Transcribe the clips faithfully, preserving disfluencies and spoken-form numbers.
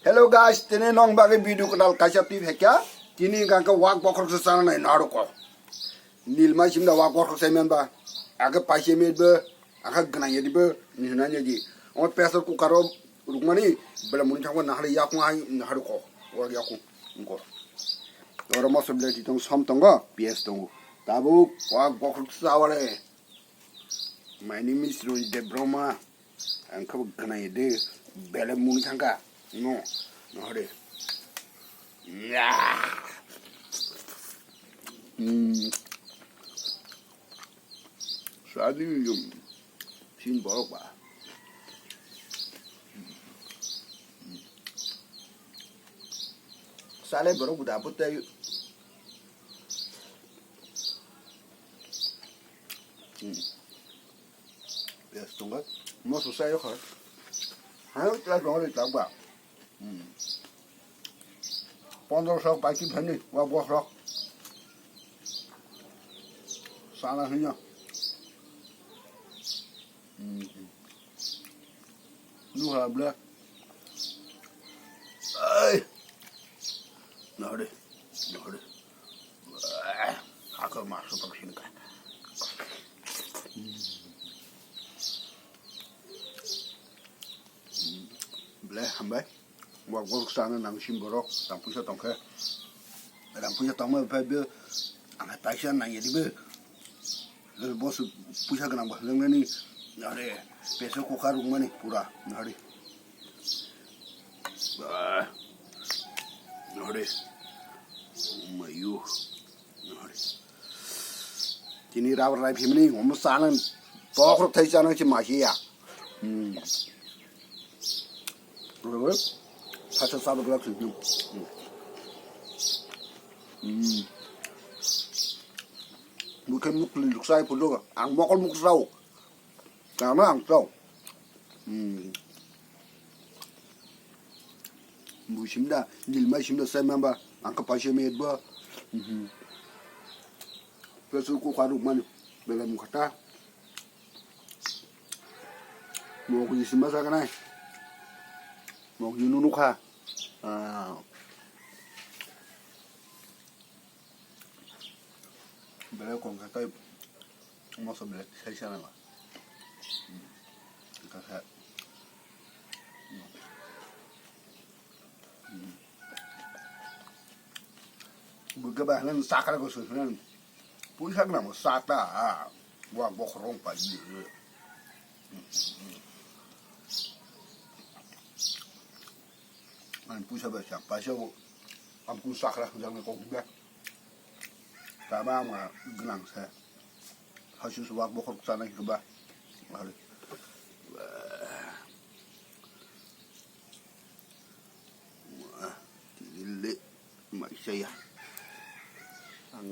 Hello guys, tini nong bagwi video kwtal kaisa twi phaikha. Tini hwnkha khe wak bokhorok se chana nai naruko. Nil mai simda wak bokhorok sai manba. Age paise metbo, age gwnang yadibo, ni hwnani di. O pressure cooker o rukmani, bela muni thangba nahari yakung hai naharuko. Wak yakung. Ngko. Oro moso belai tong som tongo, piyaj tongo. Tabuk wak bokhorok se chawale. My name is Rohit Debbarma. Ang khe bo gwnang de belai muni thangkha. No, no hore. Ya. Hmm. Sadi yung. Sin borok ba. Sale borok buda butai. Hmm. Yes, tongo. Mo susai yo kha. Ha, tla tongo ri tla ba. Hmm. Pondro sok paiki phani, wa bohrok. Sana hinya. Hmm. Nuha bla. Ai. Nahari. Nahari. Hakor maso tak sini ka. Ble hambai. Wa gol sana nang sim borok. Tang puisa tongkhe. Rang puisa tongma phai be. Ang paisa nang yedi be. Boss puisa gwnang ba lwngnani. Are. Peso kokha rungmani pura. Nahari. Bah. Nore. Mayu. Nore. Tini rabar rai phimni, omo sana, bokhorok thai sana si masi ya. Hmm. Nore. Thasa sabak lak si. Hmm. Hmm. Bukan mukli luksai puluh, ang mokol muksau. Tama ang tau. Hmm. Bui simda, nilmai simda sai mamba, ang ka paisa me edba. Mhm. Pesu ku kharuk mani, bela mukata. Mo ku simba sa kanai. Mo ku nunu kha. Ah. Belai kongkha tei moso belai sai sana ba. Kongkha kha. Bwkhe ba hwnwi sakra go swi hwnwi. Puisa gwnang bo sa ta. Wa bokhorok pai di. Ang puisa bai sa paisa bo. Ang kun sakra hwnjaknai kok hwnba. Tama ama gwnang se. Hasu suwak bokhorok chanai hwnba. Ari. Wah. Wah. Tili. Mai saya. Ang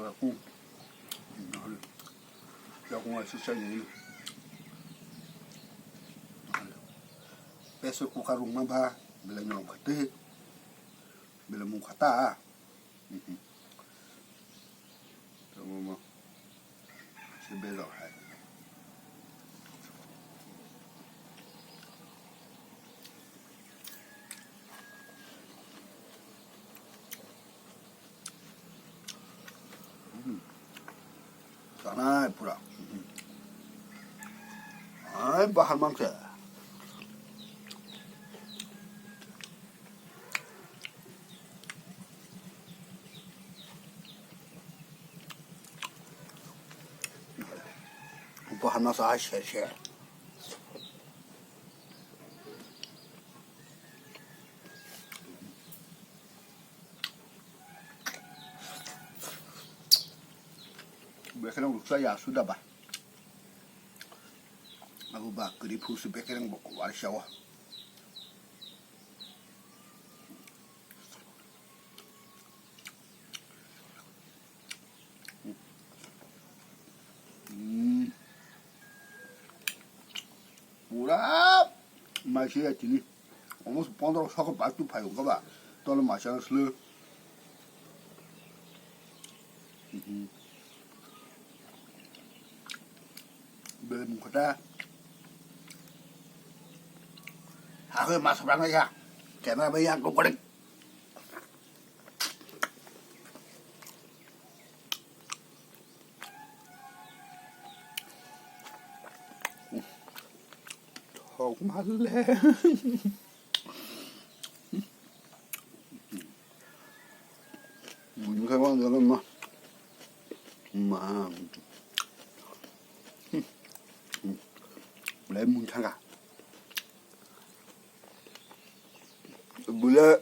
Aku. Aku ngai susah ni. Peso kukarung ma ba, bela nyong kate, bela mung kata. Mhm. Tamo mo. Se bejak hai. Hmm. Sanai pura. Hmm. Ai, bahar mangsa. Bo hano sa se se. Bekereng ruksa ya sudah bah. Abo ba kri phusu bekereng bok warsa wa. Hmm. Pura maisi ya tini. Almost pondro soko batu phayo kaba. Tolo maisi ang slu. Mhm. Bele mungkota. Aku masuk bang ya. Kena bayang kau paling. Thok male. Buini khai ma jala ma. Ma. Lai mun thanga. Bule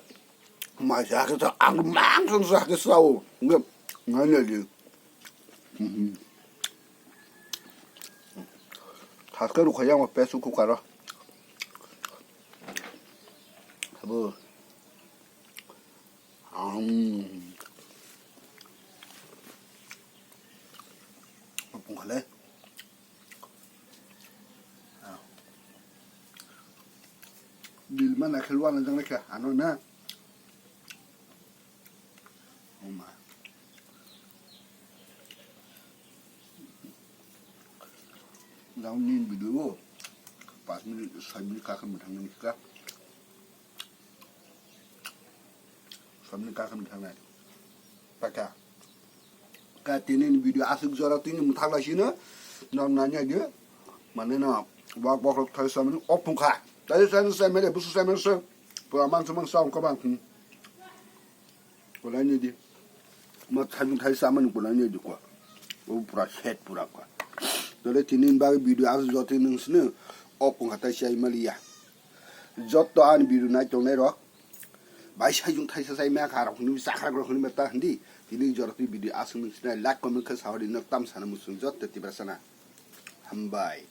ma sa ke sa ang mang sang sa ke sa o. Nge ngai ne di. Thaske rukha yang ma pesu kukaro. Abo. Ang. Pung khale. Bil mana khel wana jang lekha ano na. Oma. Jang nin video. Pas minute, soi minute kakam thang ni ka. Samni kakam thangnai. Paka. Ka tini ni video aswk jora tini mwthak lai sino. Nang nanya di. Mane na. Bak bak rok thai samni opung kha. Tadi saya saya mele busu saya mele se. Pura mang samang saung kabang. Hmm. Pura ni di. Ma thai thai samani pura ni di kwa. O pura set pura kwa. Tole tini ni bagi video aswk jora tini sino. Opung kha tai sai mali ya. Jotto ani video nai tongnai rok. Bai sai jung thaisa sai maya kha rok hwnwi sakha rok hwnwi mata hindi. Tini jora twi video aswk nung sinai like comment khe sahori nok tam sana musung jotto tibra sana. Hambai.